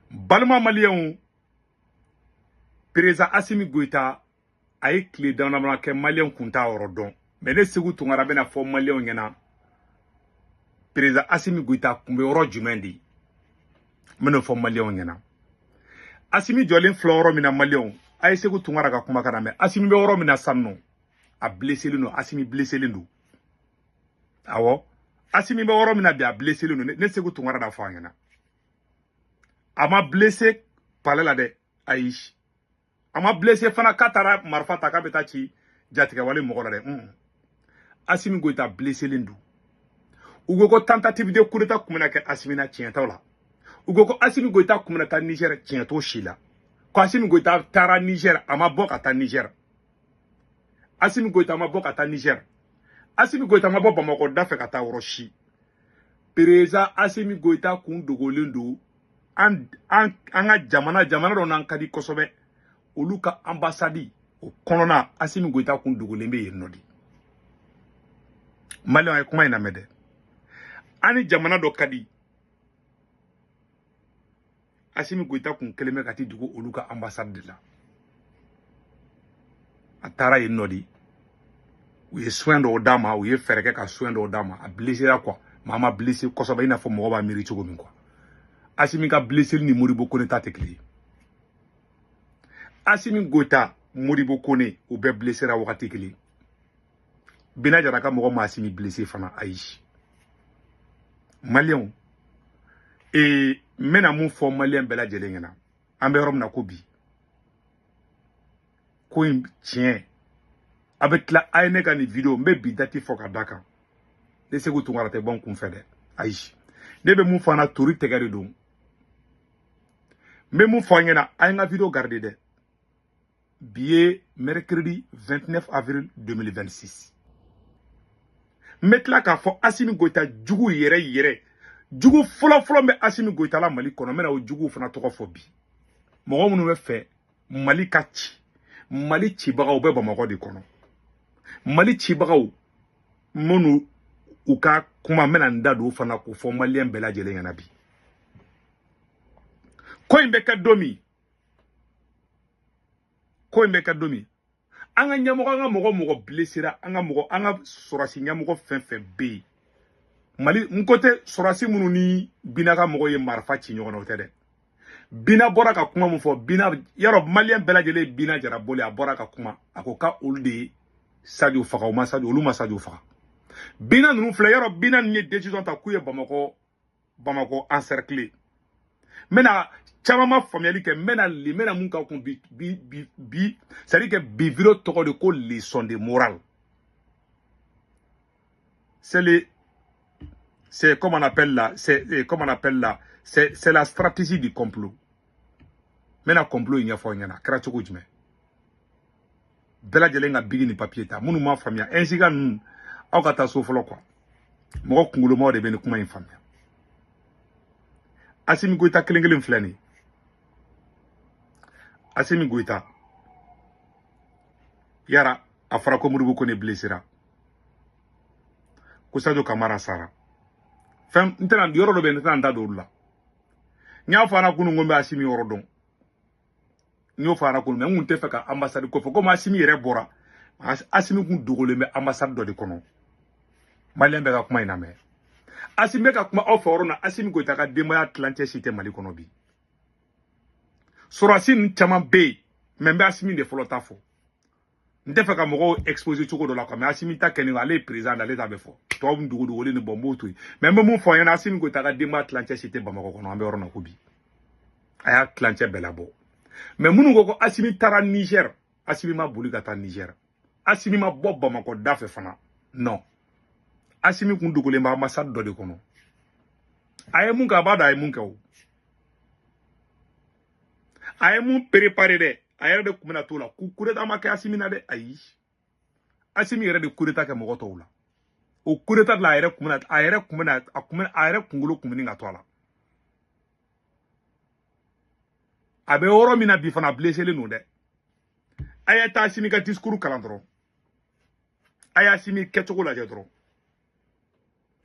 Balima maliyɛnw, président Assimi Goïta a ye tile damadama kɛ, maliyɛnw kun t'a yɔrɔ dɔn. Mais ne Sékou Tounkara bɛna fɔ maliyɛnw ɲɛna, président Assimi Goïta kun bɛ yɔrɔ jumɛn de? N bɛn'o fɔ maliyɛnw ɲɛna. Assimi jɔlen filɛ yɔrɔ min na, maliyɛnw, a ye Sékou Tounkara ka kuma kana mɛn. Assimi bɛ yɔrɔ min na sisan nɔ, a blesselen don. Assimi blesselen don. Awɔ, Assimi bɛ yɔrɔ min na bi, a blesselen don. Ne Sékou Tounkara da fɔ a ɲɛna. A ma blessé palais la dɛ, ayi. A ma blessé fana k'a taara marifa ta k'a bɛ taa ci jatigɛwale mɔgɔ la dɛ. Assimi Goïta blesselen don. U ko ko tentative de coup d'état kun bɛna kɛ Assimi na, tiɲɛ t'o la. U ko ko Assimi Goïta kun bɛna taa Niger, tiɲɛ t'o si la. Ko Assimi Goïta taara Niger, a ma bɔ ka taa Niger. Assimi Goïta ma bɔ ka taa Niger. Assimi Goïta ma bɔ Bamakɔ da fɛ ka taa yɔrɔ si. Président Assimi Goïta kun dogolen don an an an ka jamana dɔ n'an ka di kosɛbɛ, olu ka ambassade o kɔnɔna. Assimi Goïta kun dogolen bɛ yen nɔ de. Maliyɛnw ye kuma in lamɛn dɛ. An ni jamana dɔ ka di, Assimi Goïta kun kelen bɛ ka t'i dogo olu ka ambassade de la. A taara yen nɔ de, u ye soin dɔw d'a ma, u ye fɛɛrɛ kɛ ka soin dɔw d'a ma. A blessera quoi, mais a ma blessé kosɛbɛ i n'a fɔ mɔgɔ b'a miiri cogo min quoi. Assimi ka blessé ni Modibo Kone ta tɛ kelen ye. Assimi Goïta, Modibo Kone, u bɛɛ blessera wagati kelen. Bina Jara ka mɔgɔ ma Assimi blessé fana, ayi. Maliyɛnw, ee, n bɛna mun fɔ maliyɛn bɛɛ lajɛlen ɲɛna? An bɛ yɔrɔ min na ko bi, ko in tiɲɛ a bɛ tila. A ye ne ka nin vidéo, n bɛ bi date fɔ ka da kan. Ne Sékou Tounkara tɛ bɔ n kun fɛ dɛ, ayi. Ne bɛ mun fɔ an na, tori tɛgɛ de don. N bɛ mun fɔ an ɲɛna? A ye n ka vidéo garder dɛ. Bi ye mercredi 29 avril 2026. N bɛ tila k'a fɔ Assimi Goïta jugu yɛrɛ yɛrɛ, jugu fɔlɔ fɔlɔ bɛ Assimi Goïta la Mali kɔnɔ. N bɛna o juguw fana tɔgɔ fɔ bi. Mɔgɔ minnu bɛ fɛ Mali ka ci, Mali cibagaw bɛ Bamakɔ de kɔnɔ. Mali cibagaw minnu, u ka kuma, n bɛna n da don o fana k'o fɔ maliyɛn bɛɛ lajɛlen ɲɛna bi. Ko in bɛ kɛ don min, ko in bɛ kɛ don min, an ka ɲɛmɔgɔ, an ka mɔgɔ mɔgɔ blessera, an ka mɔgɔ, an ka sɔrɔsi ɲɛmɔgɔ fɛn fɛn bɛ yen Mali, n ko tɛ sɔrɔsi minnu ni Bina ka mɔgɔw ye marifa ci ɲɔgɔn na, o tɛ dɛ. Bina bɔra ka kuma mun fɔ? Bina yarɔ, maliyɛn bɛɛ lajɛlen ye Bina Jara boli. A bɔra ka kuma, a ko ka olu de ye Sadio faga. U ma Sadio, olu ma Sadio faga. Bina ninnu filɛ yarɔ, Bina ninnu ye décision ta k'u ye Bamakɔ encercler. N bɛna caman ma faamuyali kɛ. N bɛna mun ka kun bi bi bi bi? C'est à dire que bi vidéo tɔgɔ de ko leçon de morale. C'est comme on appelle là, c'est comme on appelle là, c'est la stratégie du complot. N bɛna complot in ɲɛfɔ aw ɲɛna, a kɛra cogo jumɛn. Bɛɛ lajɛlen ka bic ni papier ta. Minnu m'a faamuya, ainsi ka ninnu, aw ka taa so fɔlɔ quoi. Mɔgɔ kunkolomaw de bɛ nin kuma in faamuya. Assimi Goïta kelen kelen filɛ nin ye. Assimi Goïta yara, a fɔra ko Modibo Kone blessera, ko Sadio Kamara sara. Fɛn n tɛna, yɔrɔ dɔ bɛ yen, n tɛna n da don olu la. N y'a fɔ a ɲɛna kunun ko n bɛ Assimi yɔrɔ dɔn. N y'o fɔ a ɲɛna kunun, mais n kun tɛ fɛ ka ambassade ko fɔ. Komi Assimi yɛrɛ bɔra, Assimi kun dogolen bɛ ambassade dɔ de kɔnɔ. Maliyɛn bɛɛ ka kuma in lamɛn. Assimi bɛ ka kuma aw fɛ yɔrɔ min na, Assimi Goïta ka denbaya tilancɛ si tɛ Mali kɔnɔ bi. Sɔrɔsi ninnu caman bɛ yen, mais n bɛ Assimi de fɔlɔ ta fɔ. N tɛ fɛ ka mɔgɔw exposer cogo dɔ la quoi, mais Assimi ta kɛ nin, ale ye président de, ale ta bɛ fɔ. Tɔw min dogo dogolen ni bɔn, n b'o to yen. Mais n bɛ mun fɔ aw ɲɛna? Assimi Goïta ka denbaya tilancɛ si tɛ Bamakɔ kɔnɔ. An bɛ yɔrɔ min na ko bi, a y'a tilancɛ bɛɛ labɔ. Mais minnu ko ko Assimi taara Niger, Assimi ma boli ka taa Niger. Assimi ma bɔ Bamakɔ da fɛ fana, non. Assimi kun dogolen bɛ ambassade dɔ de kɔnɔ. A ye mun kɛ, a b'a dɔn a ye mun kɛ. O a ye mun préparé dɛ, a yɛrɛ de kun bɛna t'o la. Coup d'état ma kɛ Assimi na dɛ, ayi. Assimi yɛrɛ de coup d'état kɛ mɔgɔ tɔw la. O coup d'état de la, a yɛrɛ kun bɛna, a yɛrɛ kun bɛna, a kun bɛna, a yɛrɛ kunkolo kun bɛ ka to a la. A bɛ yɔrɔ min na bi fana, a blessé don dɛ. A ye taa Assimi ka discours kalan dɔrɔn, a ye Assimi kɛcogo lajɛ dɔrɔn.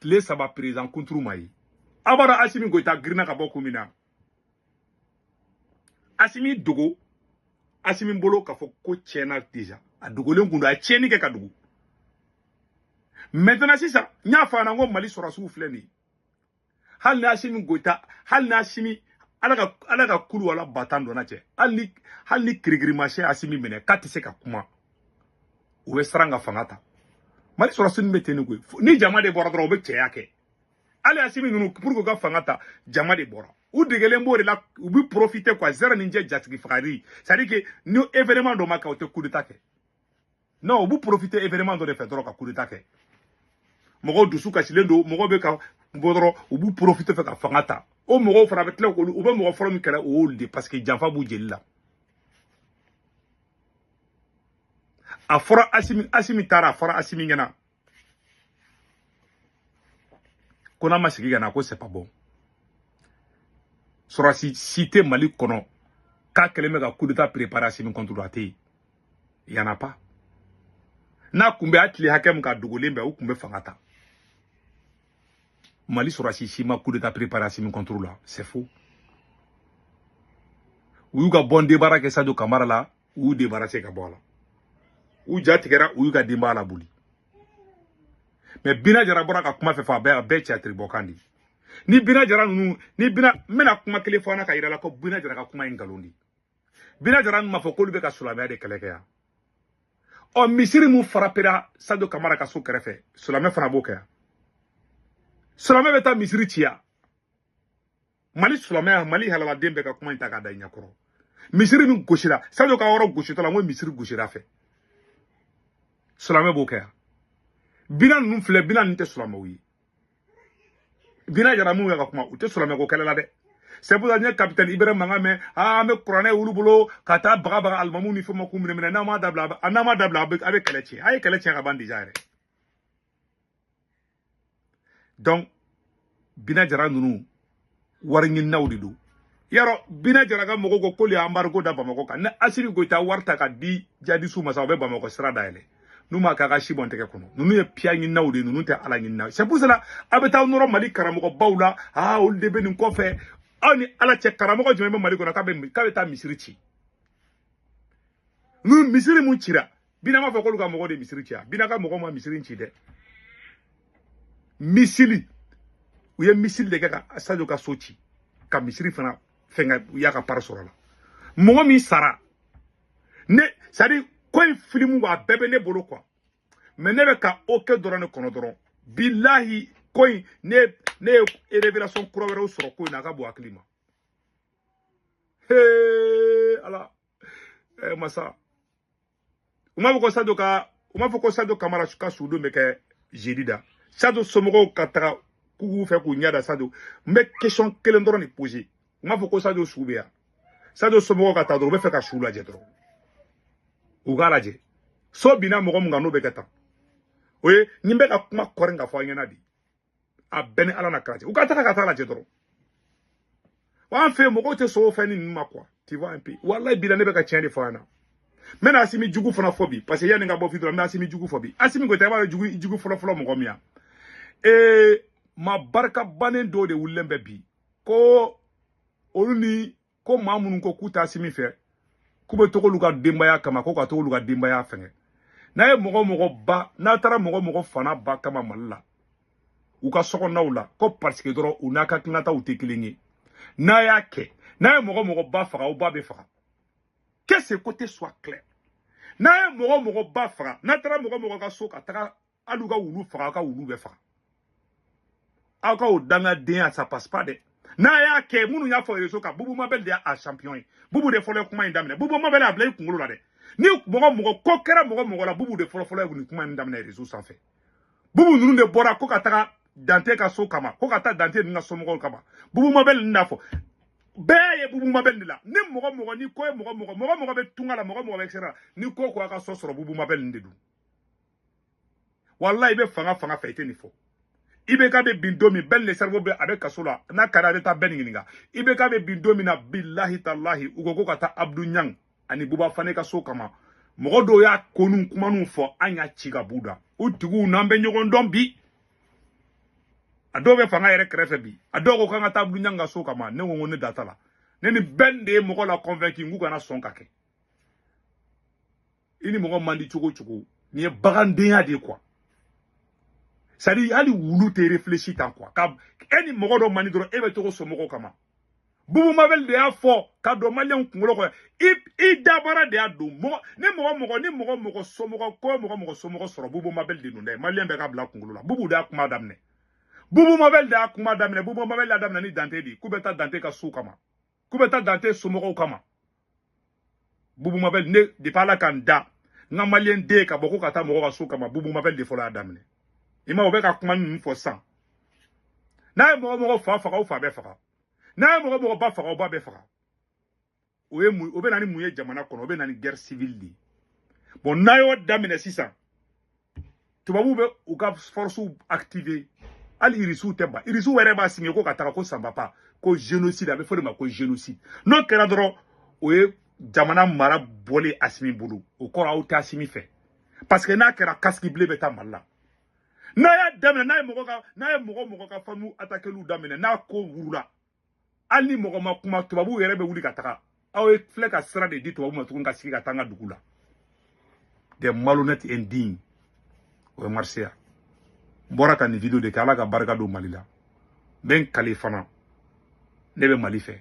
Tile 3, président kunturu ma ye. A b'a dɔn Assimi Goïta girinna ka bɔ kun min na. Asimi dogo Asimi bolo k'a fɔ ko tiɲɛna déjà a dogolen kun don a ye tiɲɛni kɛ ka dogo. Maintenant sisan n y'a fɔ a ɲɛna n ko Mali sɔrɔsiw filɛ nin ye hali ni Asimi Goïta hali ni Asimi ala ka kulu wala batan donna cɛ hali ni kirikirimasiyɛn Asimi minɛ k'a tɛ se ka kuma u bɛ siran ka fanga ta. Mali sɔrɔsi ninnu bɛ ten de koyi, ni jama de bɔra dɔrɔn u bɛ cɛya kɛ. Hali Asimi ninnu pour que u ka fanga ta jama de bɔra u degelen b'o de la u bɛ profiter quoi zɛrɛ ni jɛ jatigi fagali, c'est à dire que ni événement dɔ ma kɛ u tɛ coup d'état kɛ. Non, u b'u profiter événement dɔ de fɛ dɔrɔn ka coup d'état kɛ. Mɔgɔw dusu kasilen don, mɔgɔw bɛ ka bɔ dɔrɔn u b'u profiter fɛ ka fanga ta. O mɔgɔw fana bɛ tila k'olu u bɛ mɔgɔ fɔlɔ min kɛlɛ o y'olu de parce que janfa b'u jeli la. A fɔra Asimi, Asimi taara a fɔra Asimi ɲɛna ko n'a ma sigi ka na ko c'est pas bon. Sɔrɔsi si tɛ Mali kɔnɔ k'a kɛlen bɛ ka coup d'état préparer Asimi contre a tɛ yen. Il y en a pas. N'a kun bɛ a tile hakɛ min ka dogolen bɛ u kun bɛ fanga ta. Mali sɔrɔsi si ma coup d'état préparer Asimi contre la, c'est faux. U y'u ka bon débarras kɛ Sadio Kamara la, u y'u débarrasser ka bɔ a la. U ja tigɛra u y'u ka denbaya laboli. Mais Bina Jara bɔra ka kuma fɛ fɔ a bɛɛ cɛ bɔ kan de. Ni Bina Jara ninnu ni Bina n bɛna kuma kelen fɔ an na ka yira la ko Bina Jara ka kuma ye nkalon de ye. Bina Jara ninnu m'a fɔ k'olu bɛ ka silamɛya de kɛlɛ kɛ yan. Ɔ misiri mun farapera Sadio Kamara ka so kɛrɛfɛ, silamɛ fana b'o kɛ yan. Silamɛ bɛ taa misiri ci yan. Mali silamɛya Mali halaladen bɛɛ ka kuma in ta k'a da i ɲɛkɔrɔ. Misiri min gosira Sadio ka yɔrɔ gositɔ la n ko misiri gosira fɛ. Silamɛ b'o kɛ yan. Bina ninnu filɛ, Bina ninnu tɛ silamɛw ye. Bina Jara mun ka kuma u tɛ silamɛ ko kɛlɛ la dɛ. C'est pour ça n ye capitaine Ibrahim mankan mɛn an bɛ kuranɛ olu bolo ka taa baga alimamu ni fɛn ma k'u minɛ minɛ n'a ma dabila n'a ma dabila a bɛ kɛlɛ tiɲɛ. A ye kɛlɛ tiɲɛ ka ban déjà yɛrɛ. Donc Bina Jara ninnu wari ɲininaw de don. Yarɔ Bina Jara ka mɔgɔw ko k'olu ye embargo da Bamakɔ kan. Ni Asimi Goïta wari ta ka di jadisiw ma sa u bɛ Bamakɔ sira dayɛlɛ. N'u ma k'a ka si bɔn tɛgɛ kɔnɔ. Ninnu ye piya ɲininaw de ye, ninnu tɛ ala ɲininaw. C'est pour cela a bɛ taa nɔrɔ Mali karamɔgɔbaw la, aa olu de bɛ nin kɔfɛ. Aw ni ala cɛ karamɔgɔ jumɛn bɛ Mali kɔnɔ k'a bɛ taa misiri ci? Ninnu misiri mun cira, Bina m'a fɔ k'olu ka mɔgɔw de misiri ci yan. Bina ka mɔgɔw ma misiri ci dɛ. Misili u ye misili de kɛ ka Sadio ka so ci ka misiri fana fɛnkɛ u y'a ka part sɔrɔ a la. Mɔgɔ min sara ne c'est à dire ko in filimu a bɛɛ bɛ ne bolo quoi. Mais ne bɛ ka o kɛ dɔrɔn ne kɔnɔ dɔrɔn bilahi ko in ne ye révélation kura wɛrɛw sɔrɔ ko in na a ka bon hakili ma. Hee ala masa u m'a fɔ ko Sadio ka u m'a fɔ ko Sadio Kamara ka sudon bɛ kɛ jeudi da. Sadio somɔgɔw ka taga k'u fɛ k'u ɲɛ da Sadio. N bɛ question kelen dɔrɔn de poser. U m'a fɔ ko Sadio su bɛ yan. Sadio somɔgɔw ka taa dɔrɔn u bɛ fɛ ka su lajɛ dɔrɔn. U k'a lajɛ. So binna mɔgɔ min kan n'o bɛ kɛ tan. O ye ni n bɛ ka kuma kɔri ka fɔ aw ɲɛna de. A bɛɛ ni ala na kira cɛ. U ka taga ka taa lajɛ dɔrɔn. Wa an fɛ yen mɔgɔw tɛ sɔn o fɛn ninnu ma quoi. Tu vois un peu. Walayi bi la ne bɛ ka tiɲɛ de fɔ a ɲɛna. N bɛna Asimi jugu fana fɔ bi parce que yanni n ka bɔ vidéo la n bɛ Asimi jugu fɔ bi. Asimi Goïta i b'a dɔn jugu fɔlɔ fɔlɔ mɔgɔ min ya. Maa barika bannen dɔw de wulilen bɛ bi ko olu ni ko maa minnu ko k'u tɛ Asimi fɛ k'u bɛ to olu ka denbaya kama ko ka to olu ka denbaya fɛngɛ. N'a ye mɔgɔ mɔgɔ ba n'a taara mɔgɔ mɔgɔ fana ba kama Mali la u ka sokɔnɔnaw la ko parce que dɔrɔn u n'a ka hakilinataw tɛ kelen ye. N'a y'a kɛ n'a ye mɔgɔ mɔgɔ ba faga aw ba bɛ faga. Que ce côté soit clair. N'a ye mɔgɔ mɔgɔ ba faga n'a taara mɔgɔ mɔgɔ ka so ka taga hali u ka wulu faga aw ka wulu bɛ faga. Aw ka o dangadenya ça passe pas dɛ. N'a y'a kɛ minnu y'a fɔ réseau kan Bubu Mabel de y'a champion ye. Bubu de fɔlɔ ye kuma in daminɛ. Bubu Mabel y'a bila i kunkolo la dɛ. Ni mɔgɔ mɔgɔ ko kɛra mɔgɔ mɔgɔ la Bubu de fɔlɔ fɔlɔ ye nin kuma in daminɛ réseau sanfɛ. Bubu ninnu de bɔra ko ka taga Dante ka so kama ko ka taa Dante ninnu ka somɔgɔw kama. Bubu Mabel ninnu n'a fɔ bɛɛ ye Bubu Mabel de la. Ni mɔgɔ mɔgɔ ni ko ye mɔgɔ mɔgɔ mɔgɔ mɔgɔ bɛ tunga la mɔgɔ mɔgɔ bɛ sira ni ko ko a ka so sɔrɔ Bubu Mabel ninnu de don. Walayi i bɛ fanga fɛ i tɛ nin fɔ. IBK bɛ bin don min bɛɛ le cerveau bɛ a bɛ kaso la n'a ka di a bɛ taa bɛɛ ɲininka. IBK bɛ bin don min na bilahi talahi u ko ko ka taa Abdou Niang ani Buba Fane ka so kama. Mɔgɔ dɔw y'a konu kumaninw fɔ an y'a ci ka b'u da. U tigiw n'an bɛ ɲɔgɔn dɔn bi. A dɔw bɛ fanga yɛrɛ kɛrɛfɛ bi. A dɔw ko k'an ka taa Abdou Niang ka so kama ne ko ne da t'a la. Ne ni bɛn de ye mɔgɔ la convaincu n k'u kana sɔn ka kɛ. I ni mɔgɔ man di cogo o cogo, nin ye bagandenya de ye quoi. C'est-à-dire hali wulu tɛ réfléchi tan quoi. Ka e ni mɔgɔ dɔ man di dɔrɔn, e bɛ togo somɔgɔw kama. Bubu Mabel de y'a fɔ ka don maliyɛnw kunkolo kɔnɔ. I dabara de y'a don mɔgɔ ni mɔgɔ mɔgɔ ni mɔgɔ mɔgɔ somɔgɔ ko mɔgɔ mɔgɔ somɔgɔ sɔrɔ Bubu Mabel de don dɛ. Maliyɛn bɛɛ ka bila kunkolo la. Bubu de y'a kuma daminɛ. Bubu Mabel de y'a kuma daminɛ. Bubu Mabel y'a daminɛ ni Dante de ye. K'u bɛ taa Dante ka so kama. K'u bɛ taa Dante somɔgɔw kama. Bubu Mabel ne depuis Ala ka n da n ka maliyɛn den ka bɔ ko ka taa mɔgɔ ka so kama, Bubu Mabel de fɔlɔ y'a daminɛ. I ma o bɛ ka kuma ninnu fɔ sisan. N'a ye mɔgɔ mɔgɔ fa faga, o fa bɛ faga. N'a ye mɔgɔ mɔgɔ ba faga, o ba bɛ faga. O ye mun, o bɛ na ni mun ye jamana kɔnɔ? O bɛ na ni guerre civile de ye. Bon, n'a y'o daminɛ sisan, tubabuw bɛ u ka forces activer. Hali irisiw tɛ ban. Irisiw yɛrɛ b'a signé ko ka taga ko ça va pas, ko génocide, a bɛ fɔ de ma ko génocide. N'o kɛra dɔrɔn, o ye jamana mara bɔlen Asimi bolo. O kɔrɔ aw tɛ Asimi fɛ. Parce que n'a kɛra casque bleu bɛ taa Mali la. N'a y'a daminɛ, n'a ye mɔgɔ ka, n'a ye mɔgɔ mɔgɔ ka famille attaquer daminɛ, n'a ko wurula, hali ni mɔgɔ ma kuma, tubabuw yɛrɛ bɛ wuli ka taga. Aw ye filɛ ka sira de di tubabuw ma tuguni ka sigi ka taa an ka dugu la. Des malhonnêtes indignes. O ye marché ya. N bɔra ka nin vidéo de kɛ, Ala ka barika don Mali la. N bɛ n kale fana, ne bɛ Mali fɛ.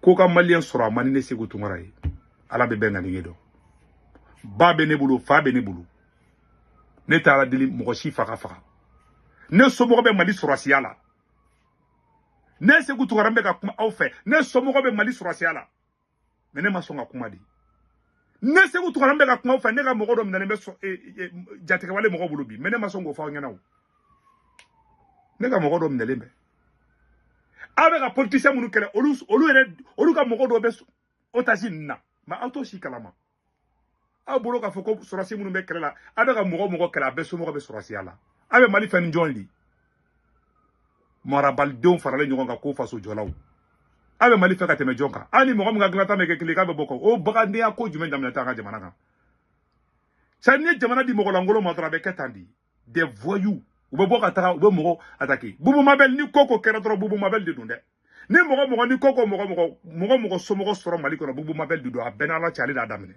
Ko ka maliyɛn sɔrɔ a man di ne Sekou Tounkara ye. Ala bɛ bɛn ŋaniye dɔn. Ba bɛ ne bolo, fa bɛ ne bolo. Ne tɛ Ala deli mɔgɔ si fa ka faga. Ne somɔgɔ bɛ Mali sɔrɔsiya la. Ne Sekou Tounkara bɛ ka kuma aw fɛ. Ne somɔgɔ bɛ Mali sɔrɔsiya la. Mais ne ma sɔn ka kuma de. Ne Sekou Tounkara bɛ ka kuma aw fɛ. Ne ka mɔgɔ dɔ minɛlen bɛ jatigɛwale mɔgɔ bolo bi. Mais ne ma sɔn k'o fɔ aw ɲɛna o. Ne ka mɔgɔ dɔ minɛlen bɛ. Aw bɛ ka politicien minnu kɛlɛ, olu yɛrɛ, olu ka mɔgɔ dɔ bɛ otage ninnu na. Mais aw t'o si kalama. Aw bolo k'a fɔ ko sɔrɔsi minnu bɛ kɛlɛ la, aw bɛ ka mɔgɔ mɔgɔ kɛlɛ, a bɛɛ somɔgɔ bɛ sɔrɔsiya la. Aw bɛ Mali fɛ ni jɔn de? Marabalidenw faralen ɲɔgɔn kan ko faso jɔlaw. Aw bɛ Mali fɛ ka tɛmɛ jɔn kan? Hali ni mɔgɔ min ka dilanta bɛ kɛ kelen, k'a bɛ bɔ kɔ. O bagandenya ko jumɛn daminɛ tɛ an ka jamana kan? C'est n'i ye jamana di mɔgɔ lankolon ma dɔrɔn, a bɛ kɛ tan de. Des voyous. U bɛ bɔ ka taga, u bɛ mɔgɔ attaquer. Bubu Mabel ni ko ko kɛra dɔrɔn, Bubu Mabel de don dɛ. Ni mɔgɔ mɔgɔ ni ko ko mɔgɔ mɔgɔ mɔgɔ mɔgɔ somɔgɔ sɔrɔ Mali kɔnɔ, Bubu Mabel de don. A bɛɛ n'Ala cɛ, ale de y'a daminɛ.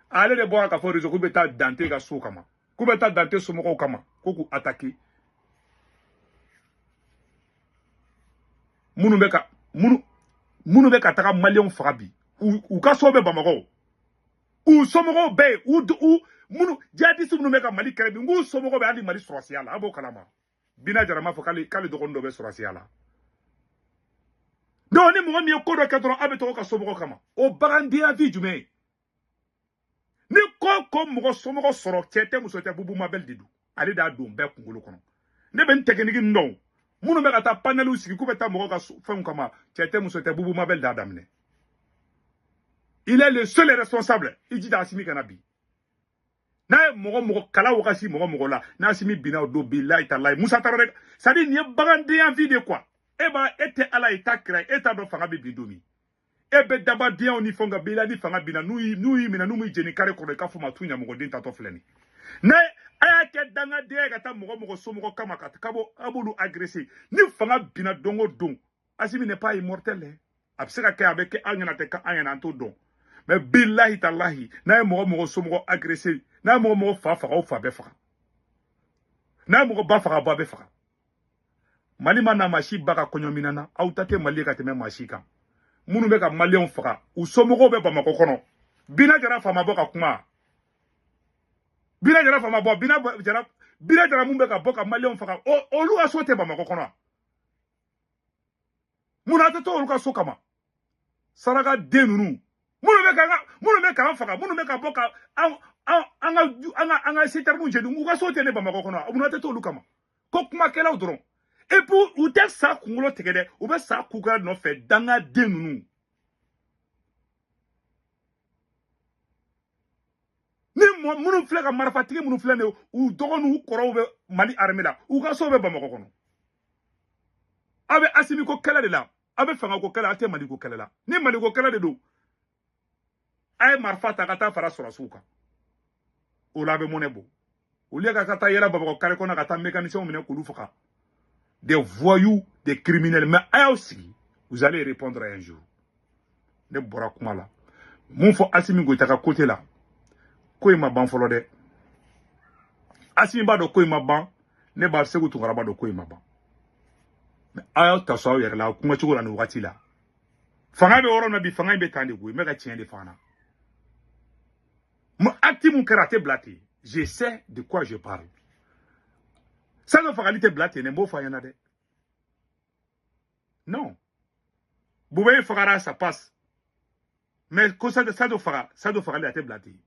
Ale de bɔra ka fɔ réseau k'u bɛ taa Dante ka so kama, k'u bɛ taa Dante somɔgɔw kama, ko k'u attaquer. Minnu bɛ ka minnu bɛ ka taga maliyɛnw faga bi, u ka so bɛ Bamakɔ, u somɔgɔw bɛ yen, u minnu jihadiste minnu bɛ ka Mali kɛlɛ bi, n k'u somɔgɔw bɛ hali Mali sɔrɔsiya la, a b'o kalama. Bina Jara m'a fɔ k'ale dɔgɔnin dɔ bɛ sɔrɔsiya la. Donc ni mɔgɔ min ye ko dɔ kɛ dɔrɔn, a bɛ tɔgɔ ka somɔgɔw kama. O bagandenya vie jumɛn ye? Ni ko mɔgɔ somɔgɔ sɔrɔ, cɛ tɛ muso tɛ, Bubu Mabel de don. Ale de y'a don bɛɛ kunkolo kɔnɔ. Ne bɛ n technique ninnu dɔn. Minnu bɛ ka taa paneliw sigi k'u bɛ taa mɔgɔw ka fɛnw kama, cɛ tɛ muso tɛ, Bubu Mabel de y'a daminɛ. Il est le seul responsable. I jija Asimi kana bi. N'a ye mɔgɔ mɔgɔ kala wagasi mɔgɔ mɔgɔ la, n'a Asimi binna o don, bilahi talahi Musa Tarawele. C'est à dire nin ye bagandenya vie de quoi. E b'a e tɛ Ala ye, t'a kira ye, e t'a dɔn fanga bɛ bin don min. E bɛ dabadenyaw ni fɛnw kan, bilahi ni fanga binna, n'u y'i minɛ, n'u m'i jeni kare kɔnɔ, i k'a fɔ ma t'u ɲamɔgɔden tatɔ filɛ nin. N'a a y'a kɛ dangadenya ye ka taa mɔgɔ mɔgɔ somɔgɔ kama ka k'a b'olu agresser, ni fanga binna don o don, Asimi n'est pas immortel dɛ. A bɛ se ka kɛ, a bɛ kɛ an ɲɛna, tɛ kɛ an ɲɛna, an t'o dɔn. Mais bilahi talahi, n'a ye mɔgɔ mɔgɔ somɔgɔ agresser, n'a ye mɔgɔ mɔgɔ fa faga, o fa bɛ faga. N'a ye mɔgɔ ba faga, ba bɛ faga. Mali ma na maa si ba ka kɔɲɔminɛn na, aw ta tɛ Mali ye ka tɛmɛ maa si kan. Minnu bɛ ka maliyɛnw faga, u somɔgɔw bɛ Bamakɔ kɔnɔ. Bina Jara fa ma bɔ ka kuma. Bina Jara fa ma bɔ, Bina Jara mun bɛ ka bɔ ka maliyɛnw faga, olu ka so tɛ Bamakɔ kɔnɔ. Munna a tɛ to olu ka so kama? Saraka den ninnu, minnu bɛ k'an faga, minnu bɛ ka bɔ ka an ka citerne jeni, u ka so tɛ ne Bamakɔ kɔnɔ, munna a tɛ to olu kama? Ko kumakɛlaw dɔrɔn. Et puis u tɛ sa kunkolo tigɛ dɛ, u bɛ sa kukɛla nɔfɛ, dangaden ninnu. Ni minnu filɛ ka marifatigi minnu filɛ nin ye, u dɔgɔninw, u kɔrɔw bɛ Mali armée la, u ka so bɛ Bamakɔ kɔnɔ. Aw bɛ Asimi ko kɛlɛ de la, aw bɛ fanga ko kɛlɛ, aw tɛ Mali ko kɛlɛ la. Ni Mali ko kɛlɛ de don, a ye marifa ta ka taa fara sɔrɔsiw kan. O la a bɛ mɔnɛ bɔ. Au lieu ka taa yɛlɛ Bamakɔ kare kɔnɔ ka taa mécaniciens minɛ k'olu faga. Des voyous, des criminels. Mais a y'aw sigi. Vous allez répondre un jour. Ne bɔra kuma la. Mun fɔ Assimi Goïta ka côté la, ko in ma ban fɔlɔ dɛ. Assimi b'a dɔn ko in ma ban, ne b'a Segu Tunkara b'a dɔn ko in ma ban. Mais aw y'aw ta sɔn aw yɛrɛ la, aw kuma cogo la nin wagati la. Fanga bɛ yɔrɔ min na bi, fanga in bɛ tan de koyi. N bɛ ka tiɲɛ de fɔ an na. Mo acte mun kɛra, a tɛ bila ten. Je sais de quoi je parle. Sadio fagali tɛ bila ten dɛ, n b'o fɔ a ɲɛna dɛ. Non. Boubèye fagara, ça passe. Mais ko Sadio faga, Sadio fagali a tɛ bila ten.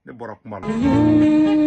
Ne bɔra kuma la.